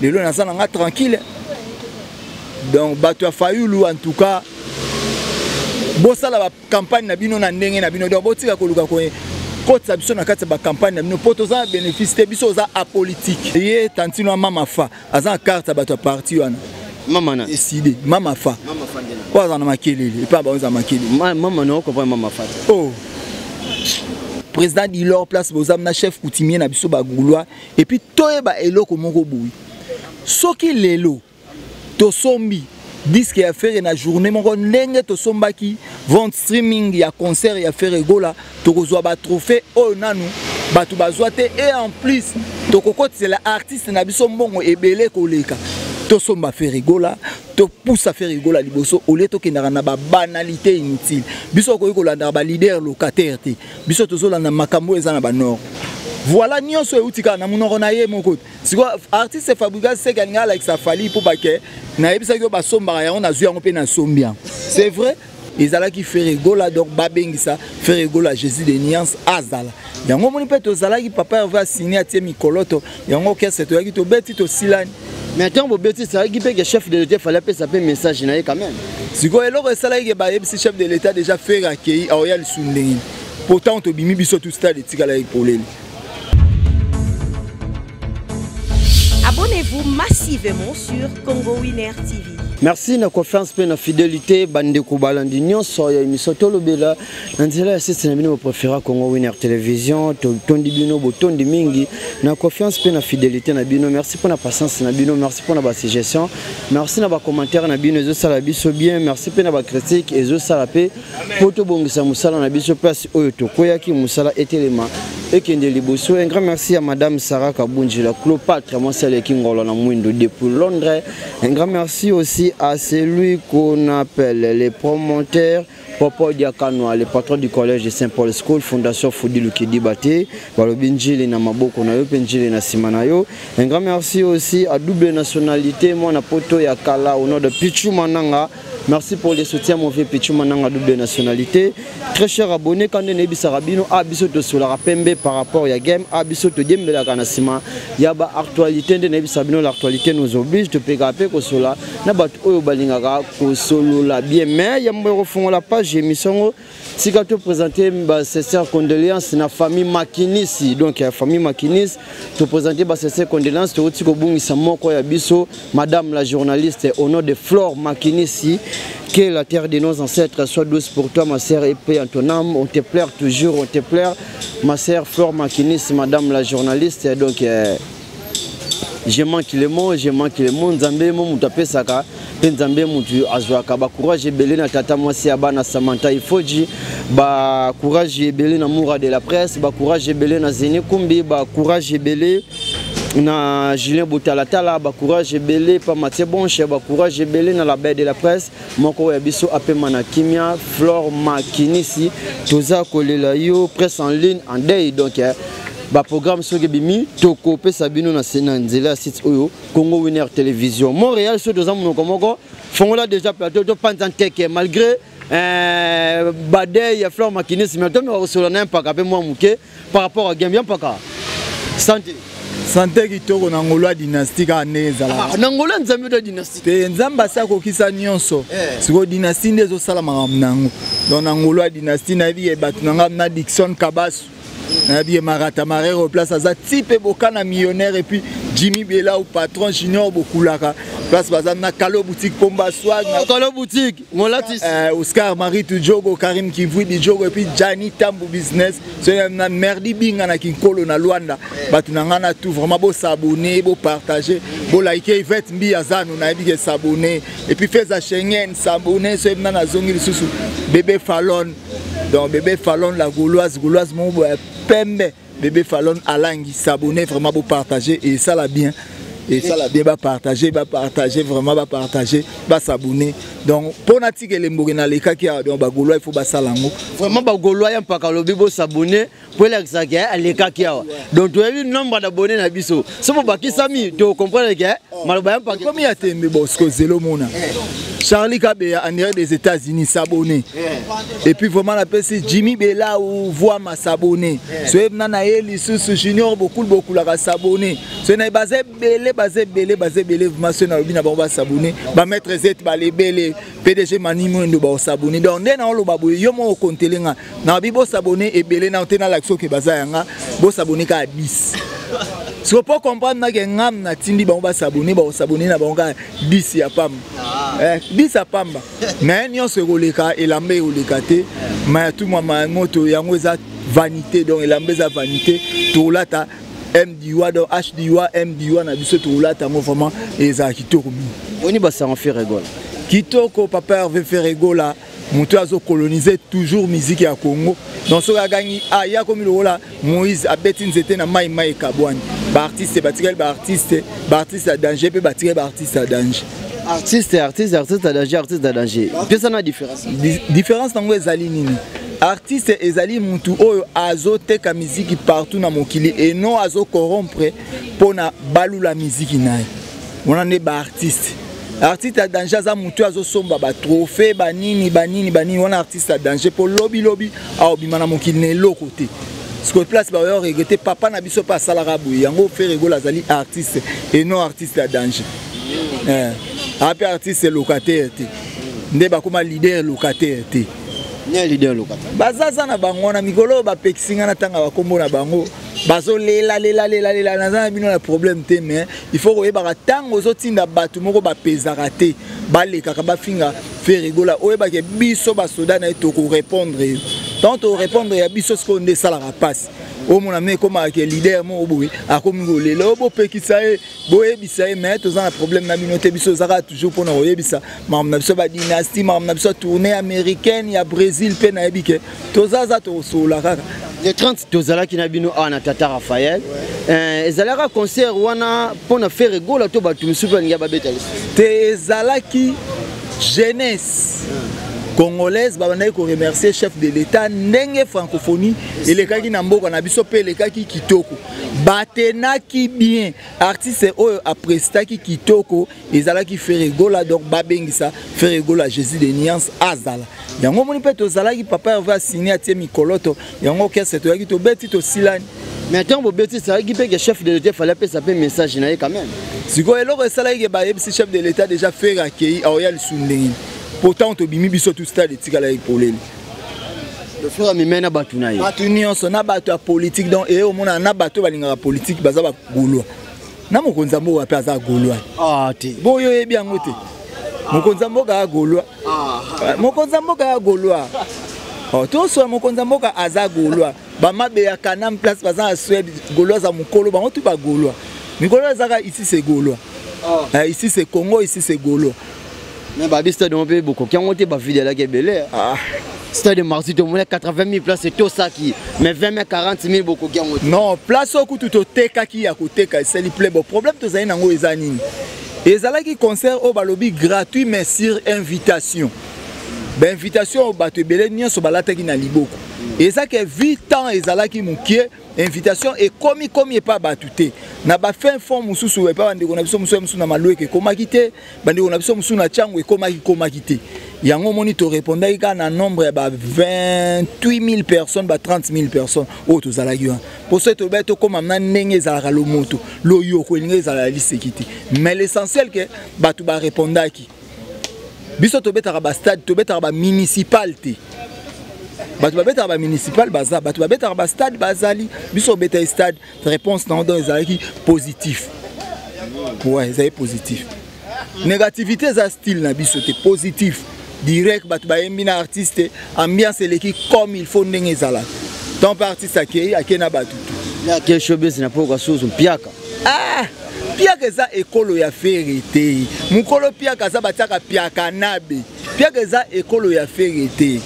Lelo naza na nga tranquille. Donc bato ya Fayulu, en tout cas bosala ba campagne na bino na ndenge na bino. Donc botika koluka ko kotisa biso na kati ya bacampagne na bino mpo toza na bénéfice te. Biso oza apolitique. Ye tantino ya mama fa aza na carte ya bato ya parti wana. Mama na eside mama fa oyo aza na makelele epai bango eza makelele. Mama na okomprendre mama fa. Oh, président Dilor, place boza na chef coutumier na biso bagaulois. Et puis toyeba eloko moko boye: soki lelo tosombi disque ya Ferre na journée moko, ndenge tosombaki vente streaming ya concert ya Ferre Gola, tokozwa batrophée oyo nanu bato bazwa te. Et en plus tokokotisela artiste na biso mbongo ebele koleka. Tosomba Ferre Gola, topusa Ferre Gola liboso, olie tokendaka na babanalité inutile. Biso okoki kolandaka baleader locataire te. Biso tozolanda makambo oyo eza na banord. Voilà, nyonso euti kaka na monoko na ye moko. Sikoyo artiste Fabregas seke alingi alakisa Fally mpo bake nayebisaki oyo basombaka yango, nazwi yango mpe nasombi yango. C'est vrai, ezalaki Ferre Gola. Donc babengisa Ferre Gola, Jésus de nuance azala yango. Omoni mpe tozalaki, papa Herve asini, atie mikoloto yango, orchestre toyaki, tobeti, tosilani. Mais ntango bobeti, ezalaki mpe ke chef de l'État fallait apesa mpe message na ye quand même. Sikoyo eloko esalaki ke bayebisi chef de l'État déjà, Ferre akei, aoya lisu ndenge? Pourtant tobimi biso tout, stade etikalaki polele. Abonnez-vous massivement sur Congo Winner TV. Merci na confiance mpe na fidélité, bandeko balandi nyonso ya émission Tolobela na nzela ya site na bino bopréféra, Congo Winner Télévision. Totondi bino, botondi mingi na confiance mpe na fidélité na bino. Merci mpo na patience na bino, merci mpo na basuggestion, merci na bacommentaire na bino, ezosala biso bien. Merci mpe na bacritique, ezosala mpe mpo tobongisa mosala na biso, place oyo tokweyaki, mosala etelema, ekende liboso. Un grand merci à madame Sarah Kabunji, la Cléopâtre, mwasi aleki ngolo na mwindo depuis Londres. Un grand merci aussi à celui qu'on appelle les promoteurs, Popo Diakanwa, le patron du collège de Saint-Paul School, Fondation Fudi Lukidi Bate, balobi njili na maboko na yo mpe njili na nsima na yo. Un grand merci aussi à double nationalité, mwana poto ya kala, au nom de Pichu Mananga. Merci pour le soutien, mon vieux Pichu Mananga, double nationalité. Très cher abonné, quand on est bisara bino, a biso tosolaka pembe par rapport ya game, a biso todiembelaka na nsima ya ba actualité. Nde nayebisaka bino, l'actualité nous oblige, topekaka mpe kosola na bato oyo balingaka kosolola bien. Mais yambo ya kofongola page émission ngo, tika toprésente basincère condoléance na famille Makinisi. Donc ya famille Makinisi, toprésente basincère condoléance. Touti kobungisa moko ya biso, madame la journaliste, au nom de Flore Makinisi. Que la terre de nos ancêtres soit douce pour toi, ma sœur, et paix en ton âme. On te pleure toujours, on te pleure, ma sœur Flore Makinisi, madame la journaliste. Donc je manque le mot, je manque le mot. Nzambe mo moto apesaka mpe Nzambe motu azwaka. Bacourage ebele na tata mwasi ya bana Samantha Ifoji, bacourage ebele na Moura de la presse, bacourage ebele na Zeni Kumbi, bacourage ebele na Julien Botalatala, bacourage ebele pa Mathieu Bonche, bacourage ebele na la belle de la presse. Moko ya biso apema na kimia, Flore Makinisi, toza kolela yo. Presse en ligne en deuil. Donc baprogramme soki ebimi, tokopesa bino na se na nzela ya site oyo, Congo Winner Télévision Montréal. Soki toza monoko moko, fongola déjà plateau, topanza nteke malgré badei ya Flore Makinisi. Mais tomeka kosola na ye mpaka mpe mwa moke par rapport à game ya mpaka. Santé? Santé kitoko, na ngolo ya dynastie kaka ndenge ezalaka. Ah, na ngolo ya Nzambe to dynastie? Te, Nzambe asi akokisa nyonso. Sikoyo dynastie nde ezosala makambo na yango. Donc na ngolo ya dynastie, nayebi ye bato na nga na Dikson Kabasu, nayebi ye Marata Marero, place aza ti mpe Bokana millionnaire, et puis Jimmy Belau, patron Junior Bokulaka, place baza na Kalo Boutique, Pomba Swag na Kalo Boutique Molatisi. Oscar Marie Tujogo, Karim Kivui Djogo, et puis Jani Tambu Business. So na Merdi Binga na Kinkolo na Luanda, bato na ngai na tout, vraiment bosabone, bopartage, bolike. Yvette Mbi Azanu, nayebi ke s'abonner, et puis Feza Schengen, s'abonner. So na nazongi lisusu bébé Falon, donc bébé Falon la gauloise, gauloise moko boye pembe, bébé Falon alangi, s'abonner vraiment, bopartager et ça la bien, et ça la bien, bapartager, bapartager vraiment, bapartager, basabonner. Donc mpo natika elemboke nalekaki awa, donc bagaulois, il faut basala yango. Vraiment, bagaulois ya mpaka alobi bosabone po elakisaka alekaki awa. Donc toyebi nombre d'abonné na biso, so bobakisami, tocomprendre ke maloba ya mpaka komi ya tembe. Bon, siko zelo mona. Charlie Kabeya en direct des États-Unis s'abonner. Et puis vraiment napesi Jimmy Belaou voix ma s'abonner. Soyez na na ye lisusu Junior beaucoup beaucoup la s'abonner. Soyez na baze belé baze belé baze belé vraiment soyez na lobi na bango ba s'abonner. Ba maître Z ba les belé PDG Mani Mwendo ba s'abonner. Donc nde na oloba boye yo mo kontele nga. Na bi bo s'abonner ebele na te na l'action ke baza yanga bo s'abonner ka 10. Siko po comprendre na ke ngam na tindi bango ba s'abonner ba s'abonner na bango ka 10 ya pamba. Eh, 10 ya pamba. Mais nyonso ekoleka elamba ekoleka te. Mais tout moi ma moto yango eza vanité donc elamba eza vanité tolata MDUA donc HDUA MDUA na biso tolata yango vraiment ezala kitoko mingi. Boni basango Ferre Gola. Kitoko papa Hervé Ferre Gola moto azo coloniser toujours musique ya Congo donc soki agangi ah ya komi lokola Moïse abeti nzete na mai mai ekabwani ba artiste batikali ba artiste ba artiste ya danger pe batikali ba artiste ya danger. Artiste, artiste, artiste ya danger, artiste ya danger. Pesa na différence. Différence nango ezali nini? Artiste ezali mutu oyo azoteka miziki partout na mokili et non azo corrompre pona balula miziki naye. Wana nde ba artiste. Artiste ya danger aza mutu azosomba ba trophée ba nini ba nini ba nini wana artiste ya danger po lobi lobi aobima na mokili na eloko te. Sikoyo place ba oyo regretter papa na biso pa asalaka boye yango Ferre Gola azali artiste et non artiste ya danger. Eh, ape artiste locataire te. Nde bakoma leader locataire te. Ne leader locataire. Bazaza na bango wana mikolo bapekisi nga na tanga bakombo na bango bazolela lela lela lela naza na bino na problème te mais il faut koyebaka ntango ozotinda bato moko bapezaka te balekaka bafinga Ferre Gola oyebake biso basoda na ye tokorépondre yo ntango tokorépondre ya biso sikoyo nde esalaka mpasi omona me ekomaka ke leader moko boye akomi kolela oyo bopekisa ye boyebisa ye mais toza na problème na bino te biso ozaka toujours mpona koyebisa makambo na biso ba dynastie makambo na biso tournée américaine ya Brésil mpe nayebi ke toza za tokosolola kaka. Le 30 tozalaki na bino awa na Tata Raphaël. Ezalaka concert wana mpona Ferre Gola to bato mosusu balingi babeta lisusu te ezalaki jeunesse congolaise babandaki koremercier chef de l'état ndenge francophonie elekaki na mboka na biso mpe elekaki kitoko batenaki bien artiste oyo aprestaki kitoko ezalaki Ferre Gola donc babengisa Ferre Gola Jésus de Nuance azala yango moni mpe tozalaki papa Hervé asini atie mikoloto yango orchestre toyaki tobeti tosilani. Mais ntango bobeti ezalaki mpe ke chef de l'état fallait apesa mpe message na ye quand même. Sikoyo eloko esalaki ke bayebisi chef de l'état déjà Ferre akei aoya lisusu ndenge pourtant tobimi biso tout stade etikalaki polele. Le frère amemai na bato na ye. Bato nyonso na bato ya politique donc eye omona na bato balingaka politique baza ba Gaulois. Na mokonzi ya mboka mpe aza Gaulois. Ah te. Bon yo oyebi yango te. Mokonzi ya mboka aza Gaulois. Mokonzi ya mboka aza Gaulois. Oh, toso mokonzi ya mboka aza Gaulois. Ba mabe ya Kanam place baza na Suède Gaulois za mokolo bango tout ba Gaulois. Mikolo ezaka ici c'est Gaulois. Ah. Ici c'est Congo, ici c'est Gaulois. Mais babi stade on peut beaucoup. Qui ont été ba vidéo là qui est belé. Ah. Stade Martyrs tout monde 80 000 places c'est tout ça qui mais 20 000 40 000 beaucoup qui ont été. Non, place au kutu to teka ki ya koteka esali plein bon problème to zali nango eza nini. Ezalaki concert au balobi gratuit mais sur invitation. Ba invitation au bato ebele nyonso balataki na liboko. Eza ke 8 ans ezalaki mokie invitation ekomi komi epa bato te. Na ba fin fond mosusu epa bandeko na biso mosusu mosusu na Malueke ekomaki te, bandeko na biso mosusu na Tshangu ekomaki komaki te. Yango moni to répondaki kaka na nombre ya ba 28 000 personnes ba 30 000 personnes oyo tozalaki wana. Pour ce tobe tokóma na ndenge ezalaka lomoto, loyoko elingi ezala ya liseki te. Mais l'essentiel ke bato ba répondaki. Biso tobetaka ba stade, tobetaka ba municipal te. Bato babetaka ba municipal baza, bato babetaka ba stade bazali. Biso obeta stade, réponse na donc ezalaki positif. Ouais, ezalaki positif. Négativité eza style na biso te, positif. Direct bato bayembi na artiste, ambiance eleki comme il faut ndenge ezala. Tant pe artiste akei, akei na bato tout. Ya ke showbiz na poka suzu mpiaka. Ah! Piaka eza ekolo ya Ferre te. Mokolo piaka aza batiaka piaka nabe. Piaka eza ekolo ya Ferre te.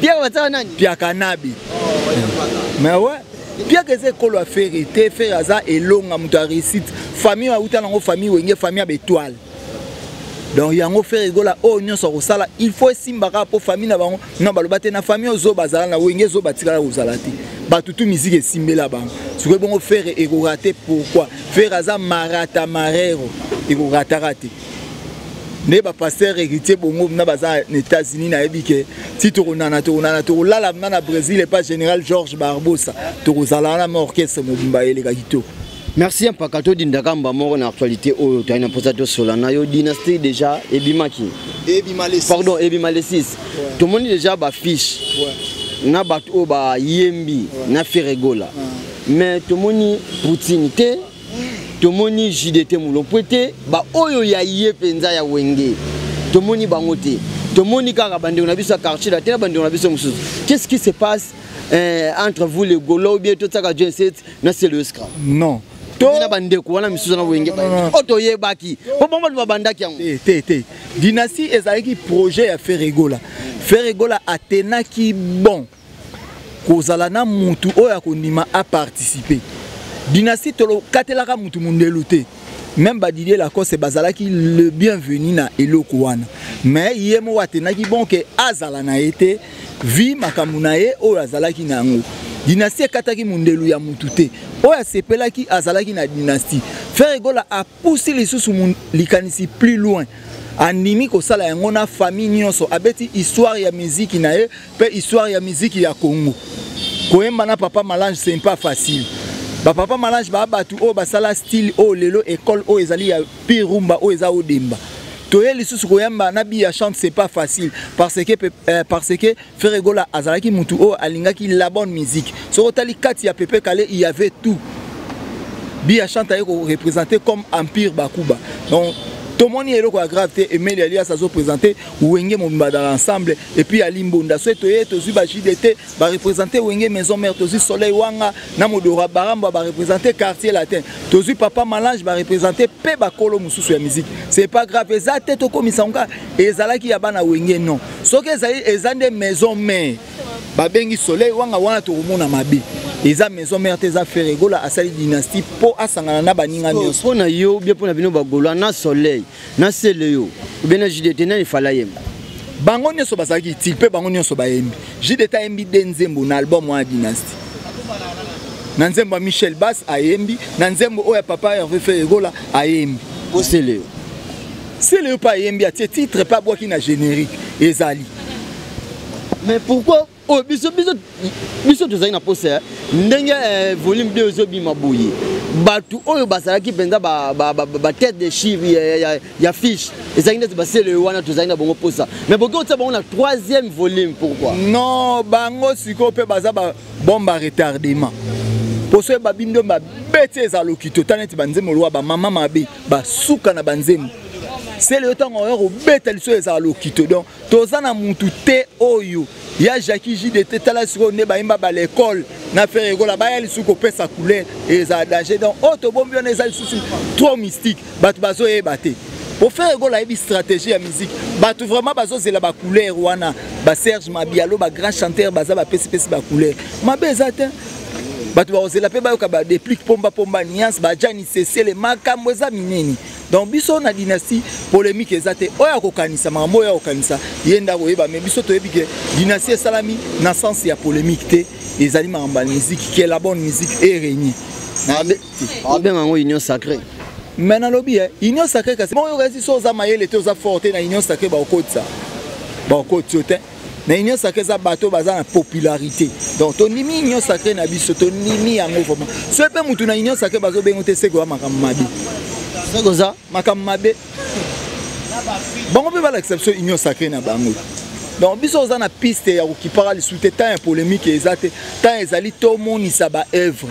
Piaka batiaka nani? Piaka nabe. Mais ouais, piaka eza ekolo ya Ferre te. Ferre aza elonga moto ya réussite. Famille auta nango famille Wenge, famille ya étoile. Donc yango Ferre Gola oyo nyonso akosala, il faut esimbaka po famille na bango. Non baloba te na famille ozo bazala na Wenge zo batikala kozala te. Bato tout musique esimbela bango. Sikoyo bongo Ferre ekorater pourquoi? Ferre aza marata marero ekorataka te. Nde bapasteur Héritier Bongo na baza na États-Unis, nayebi ke ti tokonana, tokonana, tokolala na na Brésil epa général Georges Barbosa, tokozala wana ma orchestre mobimba eleka kitoko. Merci Mpaka. Todindaka mba moko na actualité oyo toyai na mposa tosola na yo. Dynastie déjà ebimaki. Ebima le Pardon, ebima le 6. Tomoni déjà bafiche na bato oyo bayembi na Ferre Gola, mais tomoni Poutine te, tomoni JDT Mulopwe te, baoyo ya ye mpenza ya Wenge tomoni bango te. Tomoni kaka bandeko na biso ya quartier la te na bandeko na biso mosusu. Qu'est-ce qui se passe entre vous les Gaulois, ou bien totiaka John 7 na Celeo Scram? Non. To na bandeko wana misusu na Wenge oyo toyebaki, po bango bato babandaki yango. Te, te, te. Dynastie ezalaki projet ya Ferre Gola. Ferre Gola atenaki bon kozala na mutu oyo akondima aparticipe. Dynastie, tolokatelaka mutu mundelu te. Même baDidier Lacoste bazalaki le bienvenu na eloko wana, mais ye moko atenaki bon ke azala na ye te vi makambo na ye oyo azalaki na yango. Dynastie ekataki mundelu ya mutu te. Oyo asepelaki azalaki na dynastie. Ferre Gola apusi lisusu likanisi plus loin, andimi kosala yango na famille nyonso. Abeti histoire ya miziki na ye mpe histoire ya miziki ya Congo. Koyemba na papa Malange, c'est pas facile. Bapapa Malange baa bato oyo basala style oyo lelo école oyo ezali ya pire rumba oyo eza odemba. Toye lisusu koyamba na Biya Chante, c'est pas facile parce que Ferre Gola azalaki mutu oyo alingaki la bonne musique. Soki otali kati ya Pepe Kale, il y avait tout. Biya Chante aye koreprésente comme Empire Bakuba. Donc tomoni eloko ya grave te. Emeli Alias azoprésente Wenge mobimba dans l'ensemble et puis Ali Mbonda. So toye tozwi ba JDT, bareprésente Wenge Maison Mère. Tozwi Soleil Wanga na Modora Baramba, bareprésente Quartier Latin. Tozwi papa Malange, bareprésente mpe bakolo mosusu ya musique. C'est pas grave, eza te tokomisa ngo ezalaki ya bana Wenge. Non, soki ezali eza nde Maison Mère, babengi Soleil Wanga wana, tokomona mabe. Eza Maison Mère te, eza Ferre Gola asali dynastie mpo asangana na baninga nyonso. Mpo na yo, bien, mpo na bino bagaulois, na Soleil, na Sele yo ou bien na JDT, nani fala yemba? Bango nyonso bazalaki utile mpe bango nyonso bayembi. JDT ayembi de nzembo na album wana Dynastie, na nzembo ya Michel Bas ayembi, na nzembo oyo ya papa Hervé Ferre Gola ayembi. Osele yo? Sele yo mpe ayembi, atie titre mpe abwaki na générique ezali. Mais pourquoi oyo biso tozalaki na posa ndenge volume 2 ezobima boye, bato oyo bazalaki mpenza batête de chiffre ya fiche ezalaki neti basele wana, tozalaki na bango posa, mais boki kotia bango na troisième volume, pourquoi? Non, bango sikoyo mpe baza babombe à retardement. Poso oyeba bindo babeti eza lokito ta neti banzembo lowa bamama mabe basuka na banzembo. Sele yo ntango oya kobeta liso ezala lokito. Donc toza na mutu te oyo ya Jacki JDT. Tala sikoyo nde bayemba balekole na Ferre Gola, baya lisusu kopesa couleur, ezala danger. Donc oyo tobombi wana eza lisusu trop mystique, bato bazoyeba te. Po Ferre Gola ayebi stratégie ya musique. Bato vraiment bazozela bacouleur wana, baSerge Mabialo, bagrand chanteur baza bapesipesi bacouleur mabe eza te. Bato bakozela mpe bayoka badéplique pombapomba nuance bajani sesele, makambo eza minene. Donc biso na dynastie, polémique eza te. Oyo akokanisa makambo oyo akokanisa ye nde akoyeba, mais biso toyebi ke dynastie esalami na sens ya polémique te. Ezali makambo ya musique, ke la bonne musique erégner. Abenga yango union sacrée. Mais nalobi union sacrée, kasi bongo yoka esi so oza mayele te, oza fort te na union sacrée, bakokotisa, bakokotisa yo te na union sacrée. Eza bato baza na popularité. Donc tondimi union sacrée na biso, tondimi yango vraiment. Soki mpe mutu na union sacrée bazobengo te, seke oya makambo mabe. Soki oza makambo mabe, bango mpe balakisa biso union sacrée na bango. Donc biso oza na piste ya kokipaka lisusu te. Temps ya polémique eza te. Temps ezali tomonisa baœuvre.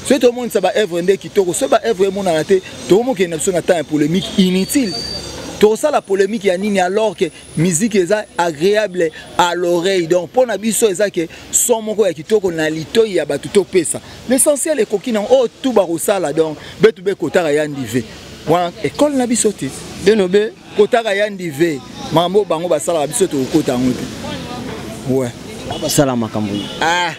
Soki tomonisa baœuvre nde kitoko. Soki baœuvre emonana te, tokomokende na biso na temps ya polémique inutile. Tokosala polémique ya nini alors que musique eza agréable à l'oreille? Donc mpo na biso eza ke son moko ya kitoko na litoi ya bato, topesa l'essentiel ekoki nango oyo tu bakosala. Donc betu bekotaka ya ndive wana ekole na biso te. Beno be. Kotaka ya ndive, makambo bango basalaka, biso tokokota yango te, ouais. Basala makambo. Ah,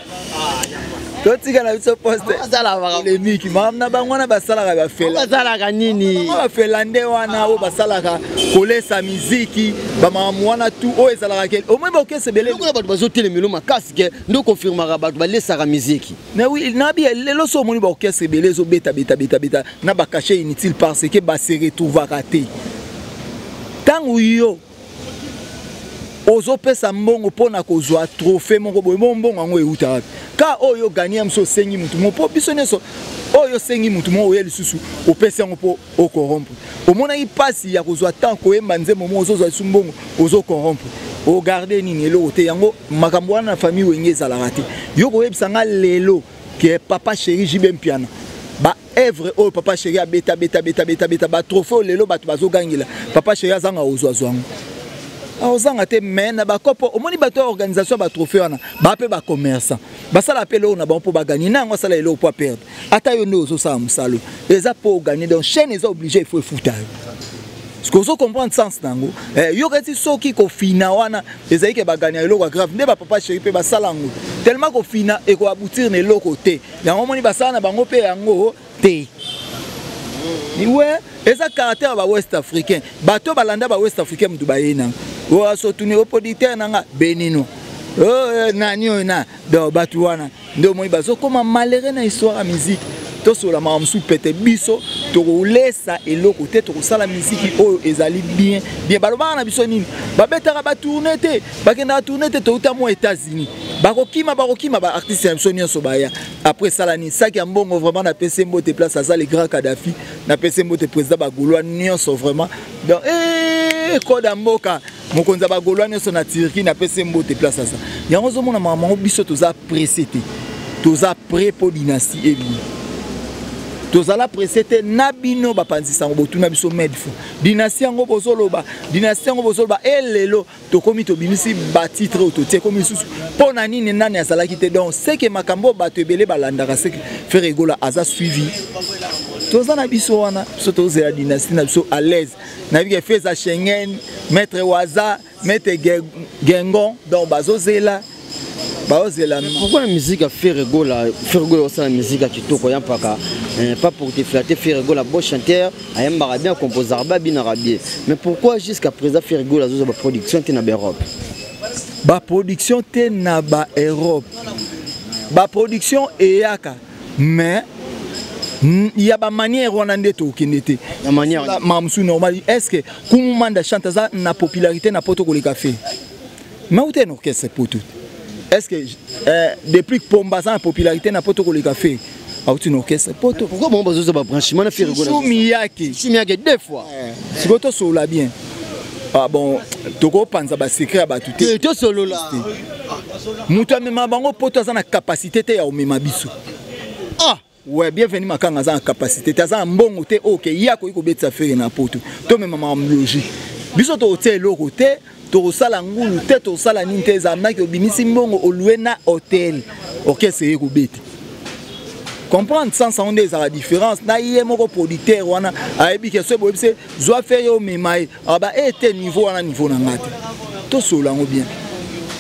totika na biso poste polémique. Makambo na bango wana basalaka, bafela. Basalaka nini? Bafela nde wana oyo basalaka kolesa miziki, bamakambo wana tu oyo ezalaka ke omoi baokese ebele. Lokola bato bazotelemelo makasi ke nde okonfirmaka bato balesaka miziki. Mais oui, nabi lelo so omoni baorchestre ebele ezobeta beta beta beta na bacachet inutile parce que base retrouvaka te. Ntango yo ozopesa mbongo mpo na kozwa trophée moko boye, mo mbongo yango euta wapi? Ka oyo gagné mosu osengi mutu moko, mpo biso nyonso oyo osengi mutu moko oye lisusu opesi yango mpo ocorrompre. Omonaki mpasi ya kozwa temps koyemba nzembo moko, ozozwa lisusu mbongo ozocorrompre, ogarde nini? Eloko te. Yango makambo wana na famille Wenge ezalaka te. Yo koyebisa nga lelo ke Papa Chéri JB Mpiana, ba œuvre oyo Papa Chéri abeta beta beta beta beta, ba trophée oyo lelo bato bazogangela Papa Chéri azanga kozwazwa yango, ozanga te. Mais na bakopo omoni bato ya organisation ya batrophée wana, baa mpe bacommerçant, basala mpe eloko na bango mpo baganye na yango. Asala eloko mpo aperdre. Ata yo nde ozosala mosala eza mpo oganye, donc chaîne eza obligé, il faut efuta yo. Parce que ozo comprendre sens na yango. Yoka ti soki kofina wana ezali ke baganya eloko ya grave nde bapapa Chéri mpe basala yango tellement kofina ekoaboutir na eloko te. Yango omoni basala na bango mpe yango te. We eza caractère ya bawest africain, bato balanda bawest africain, mutu baye nango oyo asotuni o producteur na nga benino oyo nani oyo na donc bato wana nde omoni bazokóma malheureux na histoire ya musique. Tosola makambo mosusu pete, biso tokolesa eloko te, tokosala miziki oyo ezali bien bien. Balobaka na biso nini? Babetaka batourne te, bakendaka tourne te. Touta mwa États-Unis, bakokima bakokima baartiste na biso nyonso baya. Après esala nini? Saki ya mbongo. Vraiment napesi mbote place aza, le grand Kadafi, napesi mbote, président bagaulois nyonso vraiment. Donc code ya mboka, mokonzi ya bagaulois nyonso na Turquie, napesi mbote place aza. Yango ozomona makambo yango, biso toza pressé te, toza prêt mpo dynastie ebima. Tozala pressé te na bino bapanzi sango, botuna biso maintes fois dynastie yango bozoloba, dynastie yango bozoloba. Elelo tokomi, tobimisi batitre oyo totie, komi lisusu mpo na nini? Nani azalaki te? Donc seke makambo oyo bato ebele balandaka, seke Ferre Gola aza suivi. Toza na biso wana, biso tozela dynastie na biso à l'aise. Nayebi ke Feza Schengen, maître Waza, maître Gengon, donc bazozela, baozela. Pourquoi la musique ya Ferre Gola? Ferre Gola osala musique ya kitoko ya mpaka, pas pour te flatter. Ferre Gola, bon chanteur, ayembaka bien, composaka bien, abinaka bien, mais pourquoi jusqu'à présent Ferre Gola azozwa baproduction te na baeurope? Baproduction te na baeurope, baproduction eyaka, mais ya bamanière wana nde tokende te. Ya manière? Makambo mosusu normal. Est ce que Kumu Manda Chante aza na popularité na poto koleka fe mais uta na orchestre poto? Est ce que depuis Pomba aza na popularité na poto koleka fe auti na orchestre poto? Pourquoi bango bazozwa babranchement na Ferre Gola? Miyake. Miyake deux fois. Sikoyo tosolola bien. Ah bon, tokopanza basecret ya bato te. Tosolola. Moto amema bango poto aza na capacité te ya komema biso. Ah. Ouais, Bienvenu Makanga aza na capacité te, aza na mbongo te oyo ke ye akoki kobetisa Ferre na poto. Tomema makambo logique. Biso tokotia eloko te, tokosala ngulu te, tokosala nini te. Ezala naki obimisi mbongo olue na hotel, orchestre eye kobeta. Comprendre sens yango nde ezalaka différence na ye moko producteur wana ayebi ke soki boyebi se zwa Ferre omema ye aba e te, niveau wana niveau na nga te. Tosolola yango bien.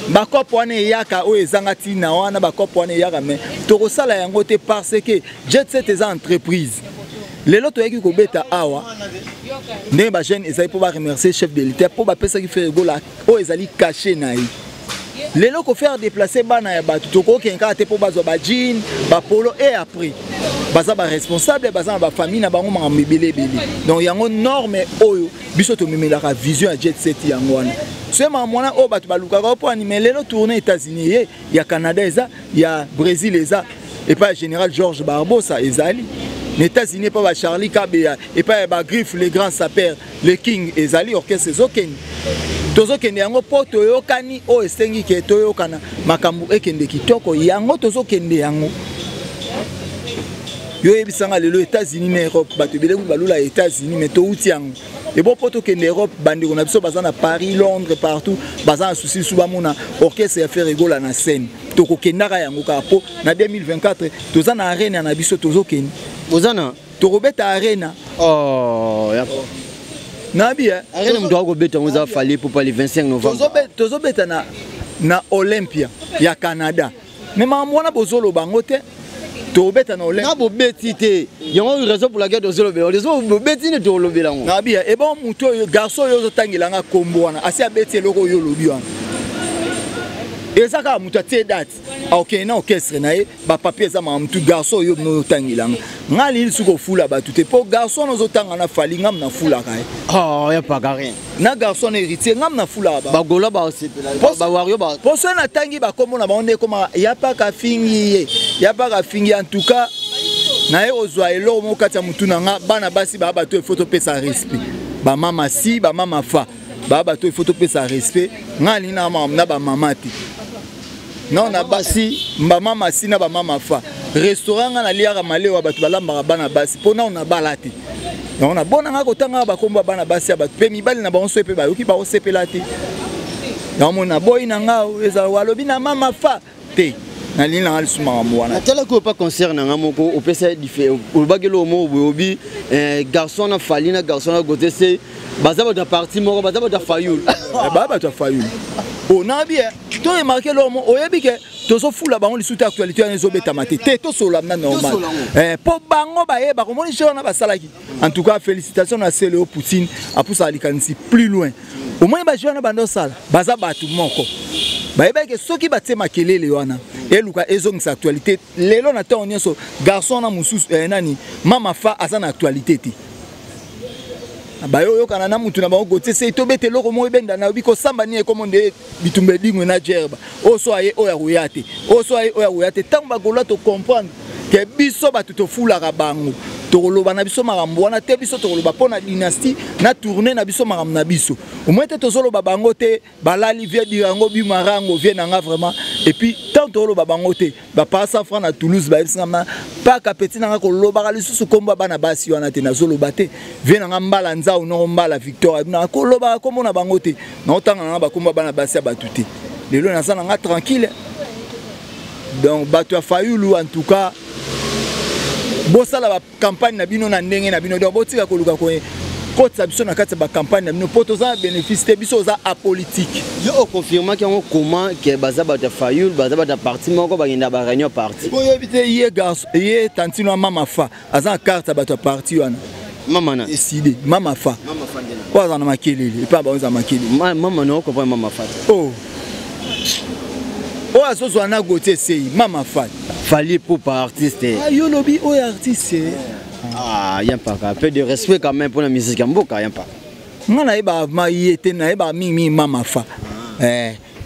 Bakope wana eyaka oyo ezanga ntina wana, bakope wana eyaka, mais tokosala yango te parce que Jet Set eza entreprise. Lelo toyaki kobeta awa ndenge bajeune ezali mpo baremercier chef de l'État mpo bapesaki Ferre Gola oyo ezali caché na ye. Lelo kofaire déplacer bana ya bato, tokokende kaka te mpo bazwa bajean, bapolo et après baza baresponsable, baza na bafamille na bango, makambo ebele ebele. Donc yango norme oyo biso tomemelaka vision ya Jet Set yango wana. Soki makambo wana oyo bato balukaka mpo anime lelo tourne États-Unis, ye ya Canada eza, ya Brésil eza epai ya général George Barbosa, ezali na États-Unis epai ba Charlie Kabeya, epai ya bagriffe, le grand saper, le king, ezali orchestre ezokende. Tozokende yango mpo toyokani oyo esengi ke toyokana, makambo ekende kitoko, yango tozokende yango. Yo oyebisanga lelo États-Unis na Europe, bato ebele kutu balula États-Unis, mais touti yango ebo mpo tokende Europe. Bandeko na biso baza na Paris, Londres, partout, baza na souci su bamona orchestre ya Ferre Gola na scène. Tokokendaka yango kaka mpo na 2024 toza na arena na biso, tozokende. Boza na? Tokobeta arena. Oh, ya nabi. Arena moto akobeta yango eza Fally Ipupa le 25 novembre. Tozobeta na Olympia ya Canada, mais makambo wana bozoloba yango te. Tobeta na Olympia. Na bobeti te, yango raison pour laquelle tozolobela raison. Bobeti nde tolobela yango. Nabi ebon motu oyo, garçon oyo ozotangelanga nkombo wana, asi abeti eloko oyo olobi wana. Eza kaka moto atie date, akokende na orchestre na ye, bapapier eza makambo tu. Garçon oyo bino otangela nga, nga lili soki ofula bato te, mpo garçon wana ozotanga na Fally, ngam nafulaka ye. Oh, ya paka rien. Na garçon na Héritier, ngam nafulaka. Bagola basepela, bawario. Mpo soki natangi bakombo na bango nde ekoma ya paka fingi ye, ya paka fingi. En tout cas, naye kozwa eloko moko kati ya motu na nga: bana basi baa bato, il faut topesa respect. Bamama si bamama fa baa bato, il faut topesa respect. Ngai alingi na na bamama te, non, na basi, bamama si na bamama fa. Restaurant ngai naliaka malewa, bato balambaka bana basi, mpo nao nabala te. Yango nabona ngai kotangaka bakombo ya bana basi ya bato mpe mibali na bango, so mpe bayoki bakosepela te. Yango moni naboyi na ngai, ezala alobi na mama fa te, nalingi nanga lisusu makambo wana. Natalaki oyo pa concert na nga moko, opesa olobaki eloko moko boye, obi garçon na Fally na garçon na Gauthier se baza bato ya parti moko, baza bato ya Fayulu. Baa bato ya Fayulu. Onabi to remarquer eloko moko, oyebi ke tozofula bango lisusu te, actualité wana ezobetama te te, tosolola na normal mpo bango bayebaka. Omoni jeu wana basalaki, en tout cas félicitation na Sele oyo Poutine apusaka likanisi plus loin. Omoni bajeu wana banda osala, baza bato moko bayebaki ke soki batie makelele wana, eluka ezongisa actualité. Lelo na ntango nyonso, garçon wana mosusu nani, mama fa aza na actualité te. Bayo oyokana na mutu na bango Gauthier Sey, tobeta eloko moko ebenda na yobi kosamba nini, ekomo nde bitumba edingwe na jerba. Oyo so aye, oyo akoya te, oyo so aye, oyo akoya te. Ntango bagolois tocomprendre ke biso bato tofulaka bango, tokoloba na biso makambo wana te. Biso tokoloba mpo na dynastie na tournée na biso, makambo na biso omoi te, tozoloba bango te. Balali vie Dirango Bimarango, vie nanga vraiment. Et puis tant tokoloba bango te, bapasa franc na Toulouse, bayebisi nga paka petit nanga kolobaka lisusu kombo ya bana basi wana te. Nazoloba te, vie nanga mbala nzau noko mbala Victor nanga kolobaka kombo na bango te, naotanga nanga bakombo ya bana basi ya bato te. Lelo naza nanga tranquille. Donc bato ya Fayulu, en tout cas bosala bacampagne na bino na ndenge na bino. Donc botika koluka kotisa biso na kati ya bacampagne na bino, mpo toza na bénéfice te. Biso oza apolitique. Yo oconfirmaki yango comment ke baza bato ya Fayulu, baza bato ya parti moko, bakenda baréunion parti? Boyebi te, ye garçon, ye tantino ya mama fa aza na carte ya bato ya parti wana. Mama na eside mama fa oyo aza na makelele epai bango eza makelele. Mama na okomprendre mama fa? Oh, oyo azozwa na Gauthier Sey, mama fa. Fally Ipupa artiste. Ah, yo lobi oyo artiste. Ah, yampaka, peu de respect quand même pour la musique ya mboka, yampaka. Nga nayebaka ma ye te, nayebaka mingimingi mama fa.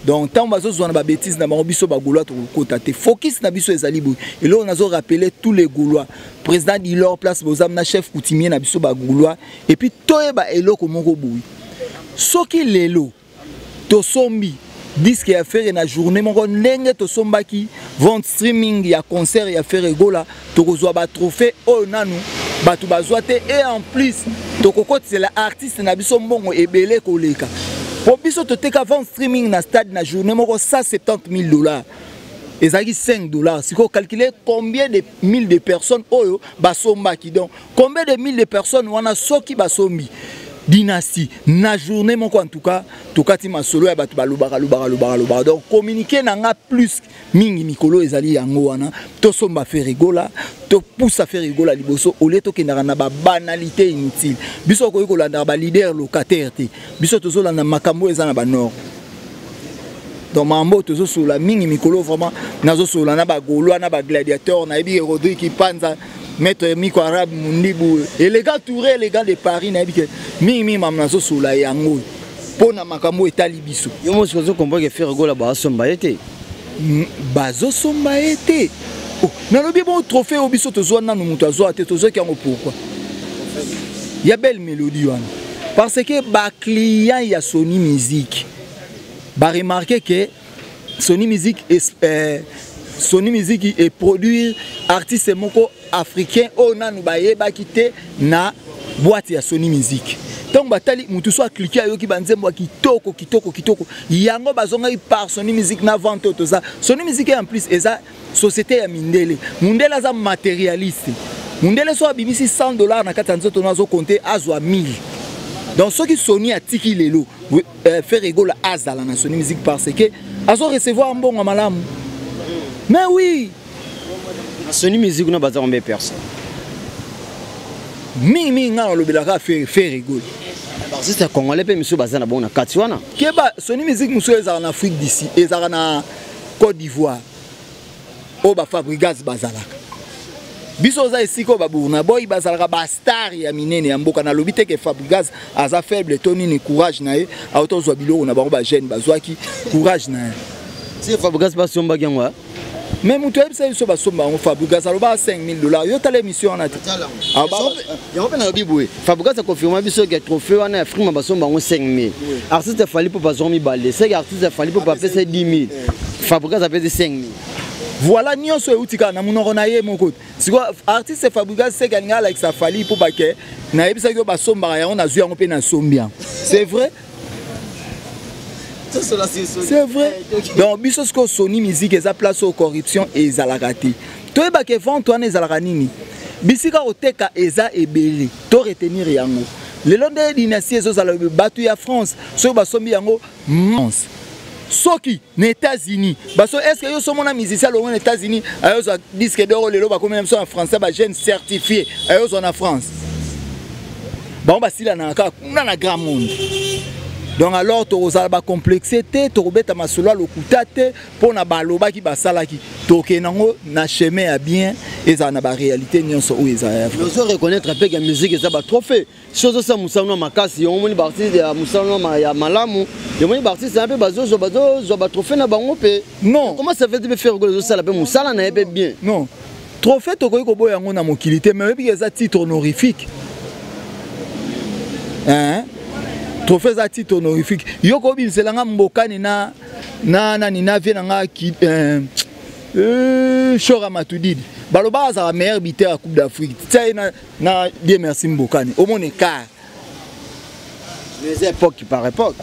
Donc ntango bazozwa na babêtises na bango, biso bagaulois tokokota te. Focus na biso ezali boye. Eloko nazorappeler tous les Gaulois, président Dilor place boza na chef coutumier na biso bagaulois, et puis toyeba eloko moko boye: soki lelo tosombi disque ya Ferre na journée moko, ndenge tosombaki vente streaming ya concert ya Ferre Gola, tokozwa batrophée oyo nanu bato bazwa te. Et en plus tokokotisela artiste na biso mbongo ebele koleka, po biso toteka vente streaming na stade na journée moko 170 000 $, ezalaki 5 $. Sikoyo calculer combien de mille de personnes oyo basombaki. Donc combien de mille de personnes wana soki basombi dynastie na journée moko? En tout cas tokati masolo ya bato balobaka lobaka lobaka lobaka. Donc communiqué na nga plus mingi mikolo ezali yango wana: tosomba Ferre Gola, topusa Ferre Gola liboso, olie tokendaka na babanalité inutile. Biso okoki kolandaka baleader locataire te, biso tozolanda makambo eza na banord. Donc makambo oyo tozosolola mingi mikolo, vraiment nazosolola na bagaulois na bagladiateur. Nayebi ke Rodrigue Panza, maître Miko Arabe Mundibu, élégant Touré, élégant de Paris, nayebi ke mingimingi makambo nazosolola yango mpo na makambo etali biso. Yo mosi ozokomprendre ke Ferre Gola baasomba ye te? Bazosomba ye te. Oh, nalobi bon, trophée oyo biso tozwa nanu moto azwa te, tozwaki yango pourquoi? Ya belle mélodie wana, parce que baclient ya Sony Music baremarquer ke Sony Music Sony Music eproduire artiste moko africain oyo nanu bayebaki te na boîte ya Sony Music. Ntango batali motu so acliquer, ayoki banzembo ya kitoko kitoko kitoko, yango bazongaki par Sony Music na vente oyo toza Sony Music. En plus eza société ya mindele, mundele aza matérialiste. Mundele so abimisi 100 $ na kati ya nzoto no, azocompter azwa 1000. Donc soki Sony atiki lelo Ferre Gola azala na Sony Music, parce que azo recevoir mbongo ya malamu, mais oui. Na Sony Music kuna baza combien personne? Mingimingi ngai nalobelaka Ferre Gola. Artiste congolais mpe misusu baza na bango na kati wana. Keba, Sony Music mosusu ezalaka na Afrique d'ici, ezalaka na Côte d'Ivoire, oyo bafabrigas bazalaka. Biso oza esika oyo baburna boy bazalaka, bastar ya minene ya mboka. Nalobi te ke Fabrigas aza faible to nini. Courage na ye, auta ozwa biloko na bango, bajeune bazwaki courage na ye. Si Fabrigas basombaki yango? Mais moto ayebisa biso basomba yango, Fabrigas alobaka 5000 $. Yo tala émission wana te. Yango mpe nalobi boye, Fabrigas aconfirma biso ke trophée wana ya Frima basomba yango 5000. Artiste Fally mpo bazwa mibale, seke artiste Fally mpo bapesa 10 000, Fabrigas apesi 5000. Voilà, nyonso euti kaka na monoko na ye moko. Sikoyo artiste Fabrigas, seke alingi alakisa Fally mpo bake nayebisaki oyo basombaka yango, nazwi yango mpe nasombi yango. C'est vrai, c'est vrai. Donc biso sikoyo, Sony Musique eza place oyo corruption ezalaka te. Toyebaka vente wana ezalaka nini, bisika koteka eza ebele. To retenir yango lelo nde Dynastie ezozala, bato ya France soki basombi yango, soki na États-Unis baso. Est ce que yo somona musicien alongwe na États-Unis, ayozwa disque d'or lelo bakomi na biso na français, bajeune certifié ayozwa na France? Bango basilanaka kaka kuna na grand monde. Donc alors tokozala bacomplexe te, tokobeta masolo ya lokuta te mpo na balobaki basalaki. Tokende yango na chemin ya bien, ezala na baréalité nyonso oyo ezala ya vrai. Ozo reconnaître mpe ke musique eza batrophée. So ozosala mosala no makasi, yango omoni baartiste ya mosala no ya malamu, yomoni baartiste wana mpe bazozwa batrophée na bango mpe. Non. Comment ça fait mpe Ferre Gola ezosala mpe mosala na ye mpe bien? Non, trophée tokoki koboya yango na mokili te, mais oyebi eza titre honorifique, hein? Trophée eza titre honorifique. Yo kobimisela mbokani na nani na vie na nga Shora Matudidi, baloba azala meilleur buteur ya Coupe d'Afrique, tia ye na Dieu merci Mbokani, omona écart. Mais époque par époque.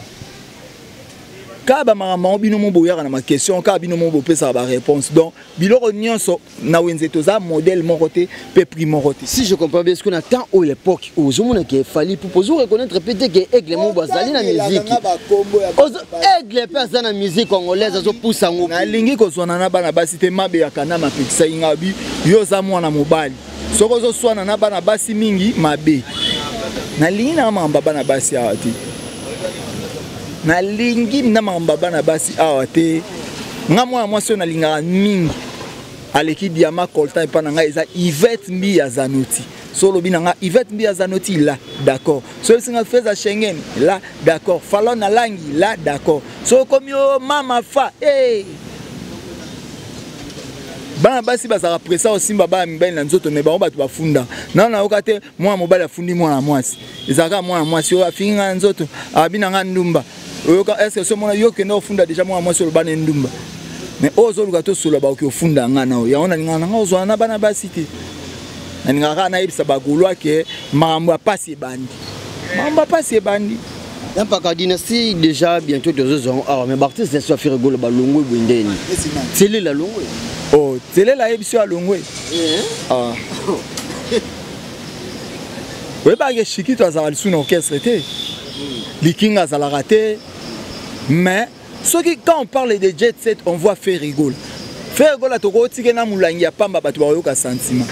Kaka bamakambo yango, bino mo boyaka na maquestion, kaka bino mo bopesaka baréponse. Donc biloko nyonso na wenze, toza modèle moko te mpe prix moko te. Si je comprends bien, ce qu'on attend oyo, l'époque ozomona ke Fally Ipupa, ozo reconnaître peut te ke Aigle mo bazali na musique, Aigle mpe aza na musique congolaise, azopusa yango. Nalingi kozwana na bana basi te. Mabe ya kanama apekisaki nga bi yo oza mwana mobali, soki ozoswana na bana basi mingi, mabe. Nalingi na makambo ya bana basi awa te, nalingi na makambo ya bana basi awa te. Nga mwana mwasi oyo nalingaka mingi, aleki diama coltan epa na ngai, eza Ivete Mbi ya Zanoti. So olobi na nga Ivete Mbi ya Zanoti, là d'accord. So oyebisi nga Feza Schengen, là d'accord. Falon na langi, là d'accord. So okomi o mama fa, hey! Bana basi bazalaka presa osimba bana mibali na nzoto, me bango bato bafunda nano nayoka te mwana mobali afundi mwana mwasi. Ezalaka mwana mwasi oyo afingi ngai na nzoto, abi na ngai ndumba. Oyoka? Est ce que somona yo okende ofunda déjà mwana mwasi oloba na ndumba? Mais oyo ozoluka tosolola, bakoki ofunda nga na oyo. Yango nalingaka nanga ozwana na bana basi te. Nalingaka kaka nayebisa bagaulois ke makambo ya pasi ebandi, makambo ya pasi ebandi. Mpaka Dynastie déjà bientôt tozozwa yango awa, mais baartiste nyonso ya Ferre Gola balongwe boye ndeni? Telela longwe. Oh, Telela ayebi so alongwe. Ah. Oyebaka Shikito azalaka lisusu na orchestre te, Likinga azalaka te. Mais soki quand on parle de jet set, on voit Ferre Gola. Ferre Gola, tokootike na molangi ya pamba, bato bakoyoka sentiment.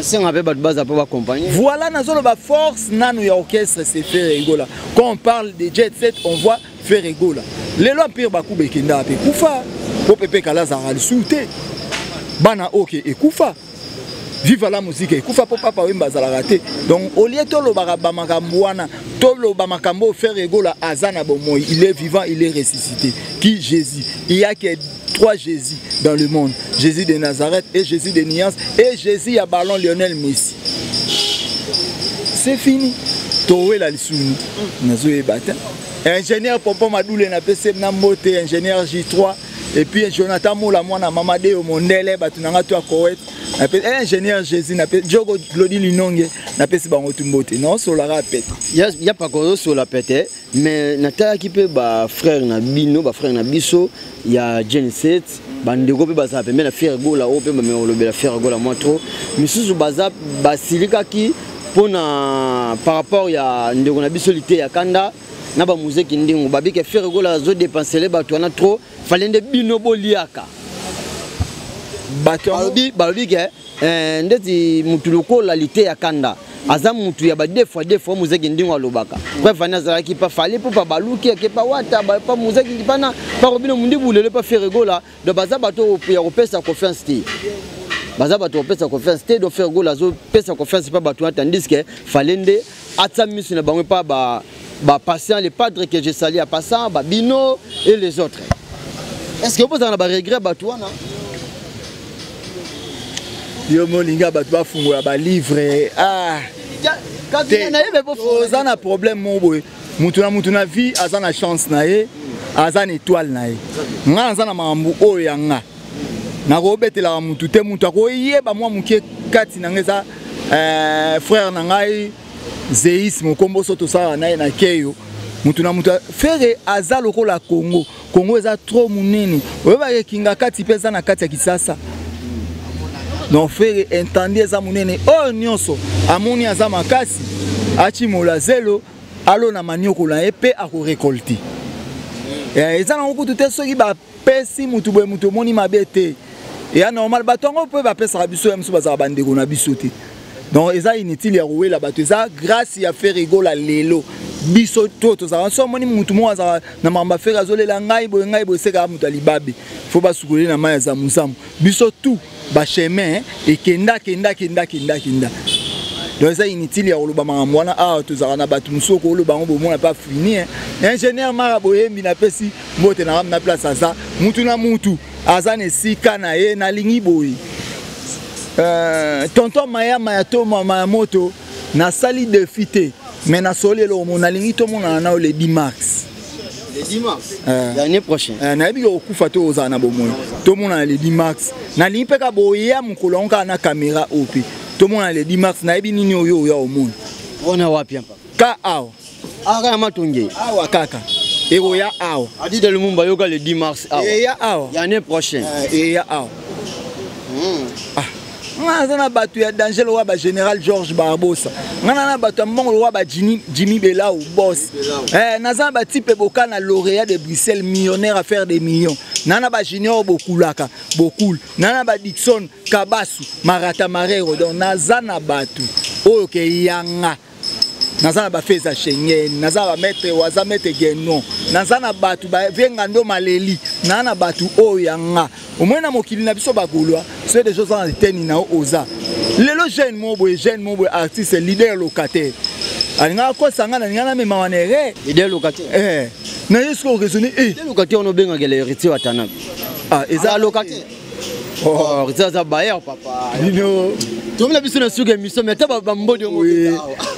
Senga mpe bato baza mpo baaccompagne. Voilà, nazoloba force nanu ya orchestre, c'est Ferre Gola. Quand on parle de jet set, on voit Ferre Gola. Lelo Empire Bakuba ekendaka mpe ekufa po Pepe Kala azalaka lisusu te. Bana oke ekufa, Viva la Musique ekufa mpo Papa Wemba azalaka te. Donc au lieu tolobaka bamakambo wana, toloba makambo oyo Ferre Gola aza na bomoi. Il est vivant, il est ressuscité. Qui? Jésus. Il y a que trois Jésus dans le monde: Jésus de Nazareth et Jésus de Nuance et Jésus ya ballon, Lionel Messi. C'est fini, towela lisumu nazoyeba te. Ingénieur Popo Madule, napesi na mbote, ingénieur J3 et puis Jonathan Mola, mwana mama Deo Mondele, bato na nga to ya Koweït, ingénieur Jésus, Jogo Glodi Linonge, napesi bango tu mbote. Naosolaka pete. Ya paka ozosola pete, mais natalaki mpe bafrère na bino, bafrère na biso ya Gen 7, bandeko mpe bazala pembe na Ferre Gola, oyo mpe bameka kolobela Ferre Gola mwa trop. Misusu baza basilikaki mpona par rapport ya ndeko na biso lite ya kanda na bamuzeki ndingo babike Ferre Gola azodépensele bato wana trop, fale nde bino boliaka. Bato balobi ke ndeti mutu lokola lite ya kanda. Aza mutu ya ba deux fois deux fois Muzeki ndingo alobaka. Preuve ani azalaki pa Fally po pa baluki ake pa Wata ba pa Muzeki pa na pa Robino Mundibu lelo pa Ferre Gola. Donc baza bato ya kopesa confiance te. Baza bato kopesa confiance te donc Ferre Gola azo pesa confiance pa bato tandis que Fally nde atia misu na bango pa ba ba patient les padres que je salue à passant ba Bino et les autres. Est-ce que vous avez ba regret bato wana? Yo molinga bato bafungola ba livre ah oza na problème moko boye mutu na mutu na vie aza na chance na ye aza na étoile na ye nga naza na makambo oyo ya nga nakobetelaka mutu te mutu akoyeba mwa moke kati na nga eza euh, frère na ngai Zeis mokombo so tosalaka na ye na keyo mutu na mutu Ferre aza lokola Congo Congo eza trop munene oyebaka ekinga kati mpe eza na kati ya Kisasa donc Ferre entendi eza munene oyo nyonso amoni aza makasi achimola zelo alona manioko na ye mpe akorekolte eh, eza nango kutu te soki bapesi mutu boye mutu omoni mabe te eya normal bato yango mpe bapesaka biso ya mosusu bazalaka bandeko na biso te donc eza inutile ya kowela bato eza grâce ya Ferre Gola lelo biso to tozalaka so omoni mutu moko azalaka na makambo ya Ferre azolela ngai boye ngai boye sekaka moto ya libabe fo basukoli na mai ya zamuzamu biso tout bachemin ekenda kenda kenda kenda kenda donc eza inutile ya koloba makambo wana awa tozalaka na bato mosusu okoloba yango bomona mpe afini ingénieur mara boyembi napesi mbote na na place aza mutu na mutu aza na esika na ye nalingi boye euh, tonton maya maya to maya moto nasali defi te mais nasoli eloko mo nalingi tomonana na yo le 10 mars le 10 mars euh, l'année prochaine euh, nayebi ke okufa to ozala na bomoi tomonana le 10 mars nalingi mpe ka boya mokolo yango kaka na kamera oyo mpe tomonana le 10 mars nayebi nini oyo oya omona wana wapi mpa ka awa awa kaka matonge awa kaka ekoya awa adida lumumba yoka le 10 mars awa eya awa ya année prochaine eh, eya awa hmm. ah. nga naza na bato ya danger lokola ba général george barbosa nga na na bato ya mbongo lokola ba jimmy belau boss eh, naza na batipe bokana lauréat de bruxelles millionnaire à faire des millions na na bajunior bokulaka bokul na na badikson kabasu marata marero donc naza na bato oyo ke yanga naza na bafeza schengen naza na bamaître waza maître genon naza na bato bavengando maleli naa na bato oyo ya nga omoi na mokili na biso bagolois soki deja oza na eteni na yo oza lelo jeune moko boye jeune moko boye artiste leader locataire alingaka akosa nga nalinga namema wana erreur leader locataire eh na ye soki oraisonne eh leader locataire wana obengaka l'héritier watanabe ah eza locataire Oh, oh eza bayer papa. Bino tomela biso na suka émission mais ata bambodi yango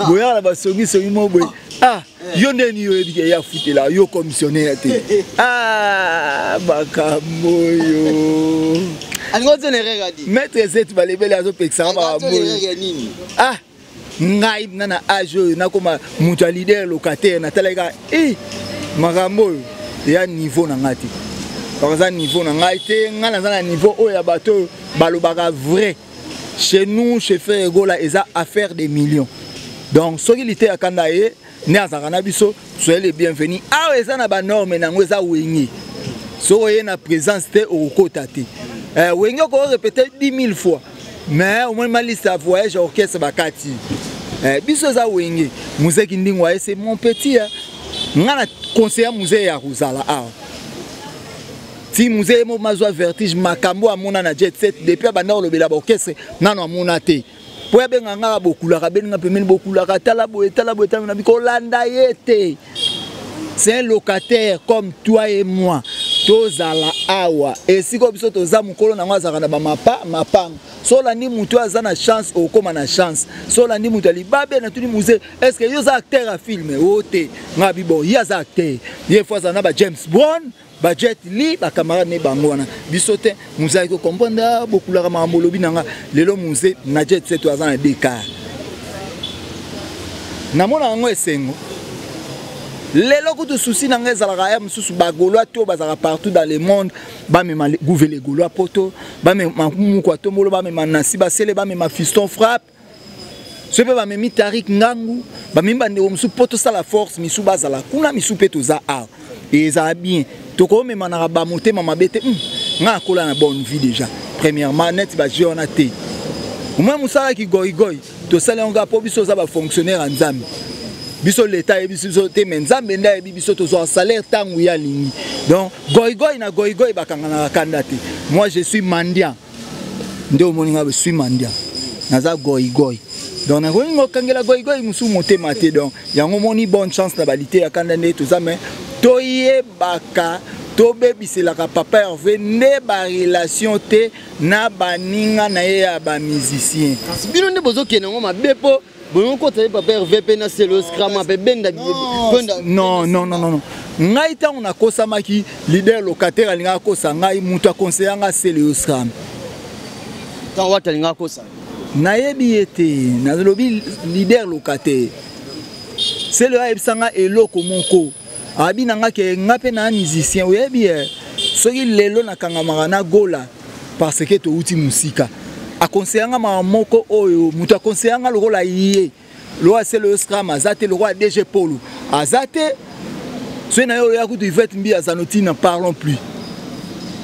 boyaka na basongisongi mo boye ah yo nde nini oyebi ke ye afutela yo commissionnaire te ah makambo oyo maître zeti balebele azopekisaka makambo oyo ah ngai na na age oyo nakoma moto ya leader locataire natalaki kaka e makambo oyo eya niveau na ngai te eza niveau na ngai te ngai naza na niveau oyo ya bato oyo balobaka vrai chez nous chez Ferre Gola eza affaire des millions donc soki liteya kanda ye nde azalaka na biso soyez les bienvenus awa eza na banorme na yango eza wenge soki oye na présence te okokota te eh, wenge oko répéter 10 000 fois mais omoni ma liste ya voyage ya orchestre bakati eh, biso eza wenge muzeki ndingo aye c'est mon petit eh. nga na conseiller muze ya kozala awa ti muze ye moko mazwa vertige makambo amona na jet set depuis abanda kolobela baorchestre nano amona te mpo abenga nga bokulaka abenga pembeni bokulaka tala boye tala boye tala nabi kolanda ye te c'est un locataire comme toi et moi tozala awa esika oyo biso toza mokolo na yango azalaka na bamapa mapanga so olandi motu oyo aza na chance okokóma na chance so olandi moto ya libabe natuni muse est ce que yo oza acteur ya filme o te nga bi bon ye aza acteur ye fo azala na ba james brown ba jet li ba camarade ne bango wana biso te muze ayaki comprendre ah, bokulaka makambo olobi na nga lelo muze na jet set aza na dkar namona yango esengo lelo kutu susi na ngai ezalaka ya mosusu bagolois to bazalaka partout dans le monde bamema gouvele golois poto bamema mukwa tombolo bamema nasi basele bamema fiston frappe soki mpe bamemi tarik ngangu bamemi bandeko mosusu mpo tosala force misu bazala kuna misu mpe toza awa ezala bien tokomemanaka bamotema mabe te hmm, ngai nakola na bonne vie déjà premièrement neti baje wana te omoi mosala kigoigoi Tosali yango kaka mpo biso oza bafonctionnaire ya Nzambe. Biso leta ayebi biso te, mais Nzambe nde ayebi biso. Tozwaka salaire ntango ye alingi. Donc goigoi na goigoi bakanganaka kanda te. Moi, je suis mendiant. Nde omoni nga, je suis mendiant, naza goigoi. Donc nakoki kokangela goigoi mosusu motema te. Donc yango omoni, bonne chance na balite ya kanda nde toza, mais toyebaka tobebiselaka papa Hervé nde barelation te na baninga na ye ya bamusicien. Kasi bino nde bozokende yango mabe, mpo bolingo kota ye papa Hervé mpe na Selo Scrama mpe benda. Non, non, non, non, ngai ntango nakosamaki, leader locataire alingaka kosa ngai, moto aconseilla nga Selo Scram. Ntango wata alingaka kosa? Nayebi ye te. Nalobi leader locataire Selo ayebisa nga eloko moko, abi na nga ke nga mpe na musicien, oyebi ye, soki lelo nakangamaka na Gola parce que touti mosika. Aconseilla nga mama moko oyo moto aconseilla nga lokola ye, lokola Selo Scram aza te, lokola DG Polo aza te, soki na ye oya kutu Ivete Mbi aza notina, parlons plus.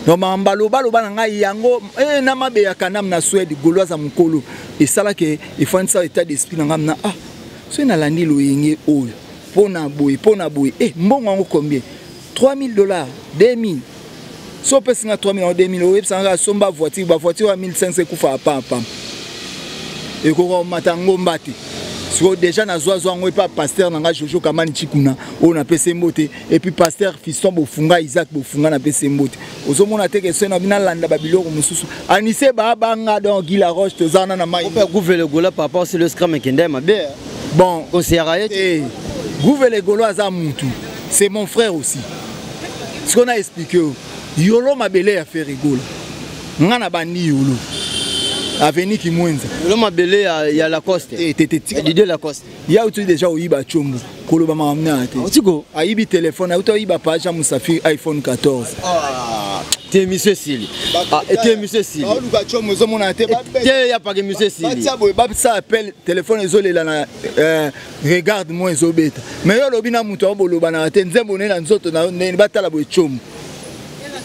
Donc makambo balobaloba na ngai yango na mabe ya kanam na Swede, Golo aza mokolo, esalaki efandisa état d'esprit na ngai na ah, soki nalandi loyenge oyo mpo na boye, mpo na boye, mbongo yango combien? 3000 $, 2000. So opesi nga 3000 yango, 2000, oyebisa nga somba voiture. Bavoiture ya 1500 ekufaka pampam, ekoka komata ngomba te. Sikoyo déjà nazwazwa yango epa pasteur na nga Jojo Kamani Chikuna oyo napesi mbote, et puis pasteur Fiston Bofunga, Isaac Bofunga, napesi mbote. Ozomona te ke soki na nalanda babiloko mosusu anise baabanga. Donc Guy Laroche, toza wana na mai. Gouvele Gola, papa Selo Scram ekende mabe. Bon. Conseillera ye te. Gouvele Golo aza mutu, c'est mon frère aussi. Sikoyo na explique oyo yolo mabele ya Ferre Gola, nga na bandi yolo aveni Kimwenza. Yolo mabele ya Lacoste. Te, te, te. Didier Lacoste. Ya uti déjà oyiba tshombo, koloba makambo na te. Otiko. Ayibi telefone, auti oyiba page ya Musafiri, iPhone 14. Ah, te, monsieur Sili. Ah, te, monsieur Sili. Baoluka tshombo, ezomona te. Te, ya pake monsieur Sili. Batia boye, babisa appel, telefone ezolela na regarde moi ezobeta. Mais yo olobi na moto abolobanaka te, nzembo ne na nzoto na ndeni batala boye tshombo.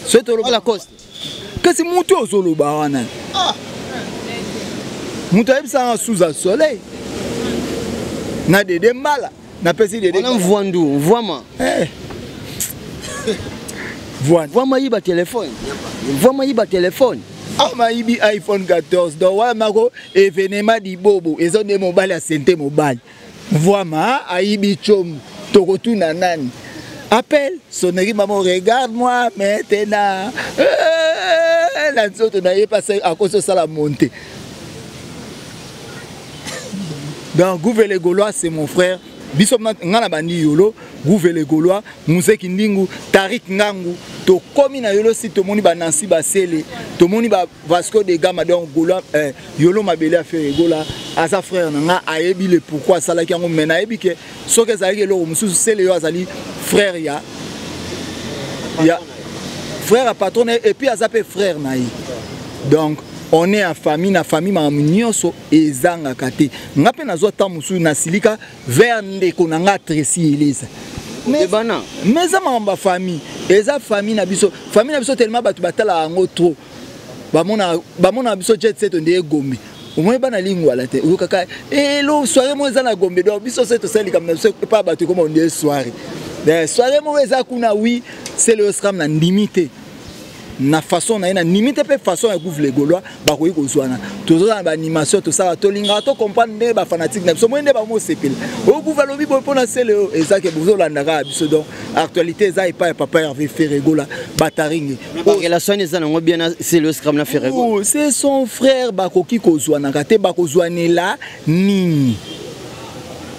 Soki toloba Lacoste. Kasi motu ozoloba wana, moto ayebisanga suza soleil na Dede Mbala, napesi Dede. Wana mvwandu mvwama. Mvwama yiba telefone, mvwama yiba telefone. Amayibi iPhone 14. Donc wana mako événement dibobo eza nde mobali asente mobali mvwama ayibi tshombo. Tokotuna nani? Appel sonnerie, mama, regarde-moi maintenant. Na nzoto na ye mpasi akosi osala monte. Donc Gouve le Gaulois, c'est mon frère. Biso nga na bandi yolo, Gouve le Gaulois, Muzeki Ndingu, Tarik Ngangu, tokomi na yolo si tomoni ba Nancy Basele, tomoni ba Vasco de Gama. Donc Gaulois, yolo mabele ya Ferre Gola, aza frère na nga, ayebi le pourquoi asalaki yango. Mais nayebi ke soki ezalaki eloko mosusu, sele yo azali frère ya frère ya patron na ye, et puis aza mpe frère na ye. Donc on est en famille, na famille makambo nyonso ezangaka te. Nga mpe nazwa ntango mosusu nasilika vers ndeko na nga Tracy Elisa. Mais eza makambo ya famille, eza famille na biso, famille na biso tellement bato batalaka yango trop, bamona biso jet set nde egombe. Omoni bana lingwala te, oyokaka elo soirée moko eza na Gombe. Donc biso se tosali likambo na biso epa bato ekoma onde soirée, soirée moko eza kuna. Oui, c'est le Scram na ndimi te na façon na ye, na ndimi te mpe façon ya Gouve le Gaulois. Bakoki kozwana, tozozala na baanimation, tosala, tolingaka tocomprendre ndenge bafanatique na biso moi nde bamosepela. Oyo Gouve alobi boye mpo na sele oyo eza ke bozolanda kaka biso. Donc actualité eza epai ya papa Hervé Ferre Gola Bataringe. Relation eza nango bien na Selo Scram na Ferre Gola? C'est son frère, bakoki kozwanaka te. Bakozwanela nini?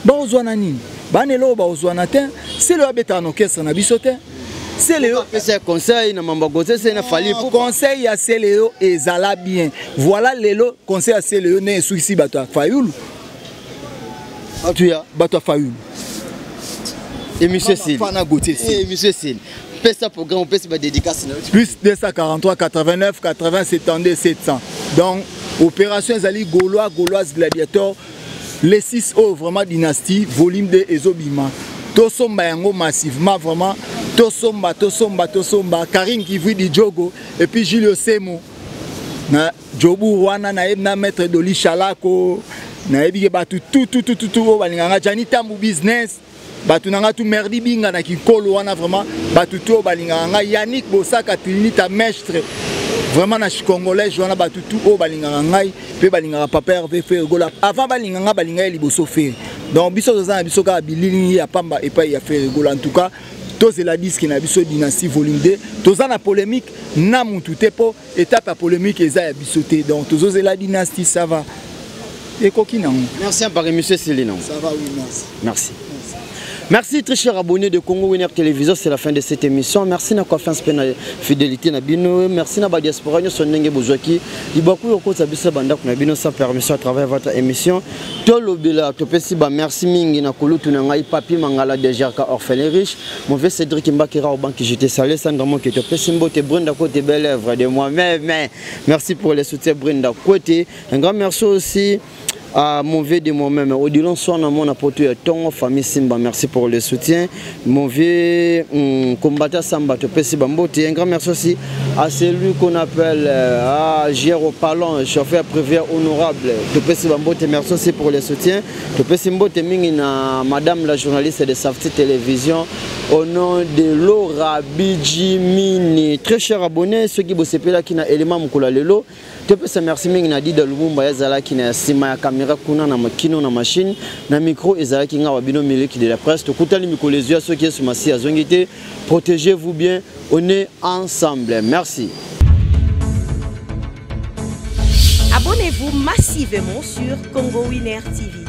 Bakozwana nini? Bana eloko bakozwana te. Sele abetaka na orchestre na biso te. Sele apesa conseil na mambo gote se na Fally. Conseil ya Sele yo ezala bien. Voilà, lelo conseil ya Sele yo nde esukisi bato ya Fayulu. Bato ya Bato ya Fayulu. Émission Sili. Fana Gauthier. Émission Sili, pesa programme, opesi badédicace na yo. Plus 243 89 80 72 700. Donc opération ezali Gaulois, Gauloise, Gladiator, les 6 oyo vraiment dynastie volume 2 ezobima. Tosomba yango massivement, vraiment tosomba, tosomba, tosomba. Karine Kivui di Djogo et puis Julio Semo na Jobu wana na ye na maître Doli Chalako. Nayebi ke bato tututututu oyo balingaka nga, Jani Tambu Business, bato na nga tu, Merdi Binga na Kinkolo wana, vraiment bato tu oyo balingaka nga, Yannick Bosaka Trinita Mestre, vraiment na congolais wana, bato tu oyo balingaka ngai mpe balingaka papa Hervé Ferre Gola. Avant balinga nga, balinga ye liboso Ferre. Donc biso toza na biso kaka bililingi ya pamba epai ya Ferre Gola. En tout cas, tozela disque na biso Dynastie volume 2. Toza na polémique na mutu te, mpo étape ya polémique eza ya biso te. Donc tozozela Dynastie, ça va, ekoki nango. Merci par monsieur Céline. Ça va, oui, merci. Merci. Merci, très chers abonnés de Congo Winner Télévision, c'est la fin de cette émission. Merci na confiance pe na fidélité na bino. Merci na ba diaspora nyonso ndenge bozwaki libaku yokota biso bandako na bino sans permission à travers votre émission Tolobela. Topesi ba merci mingi na kulutu na ngai Papi Mangala de Jarka, orphelin riche, mon vieux Cédric Mbakira au banque, j'étais salé, Sandra Moke, topesi mbote Brenda Kote, belle œuvre de moi-même. Merci pour le soutien, Brenda Kote. Un grand merci aussi à mon vieux de moi-même, Odilon Swana, mon apoto ya tongo, famille Simba, merci pour le soutien. Mon vieux combattant Samba, topesi bambote. Un grand merci aussi à celui qu'on appelle Giero Palon, chauffeur privé honorable, topesi bambote, merci aussi pour le soutien. Topesi mbote mingi na madame la journaliste de Safety Télévision au nom de Laura Bijimini. Très cher abonné, ceux qui bosepelaki na élément mokolo lelo, topesa merci mingi na Dida Lumumba, ezalaki na nsima ya caméra kuna na makino na machine na micro, ezalaki nga wa bino Miliki de la presse. Tokutani mikolo ezwa soki Yesu Masi azongi te. Protégez-vous bien, on est ensemble. Merci. Abonnez-vous massivement sur Congo Winner TV.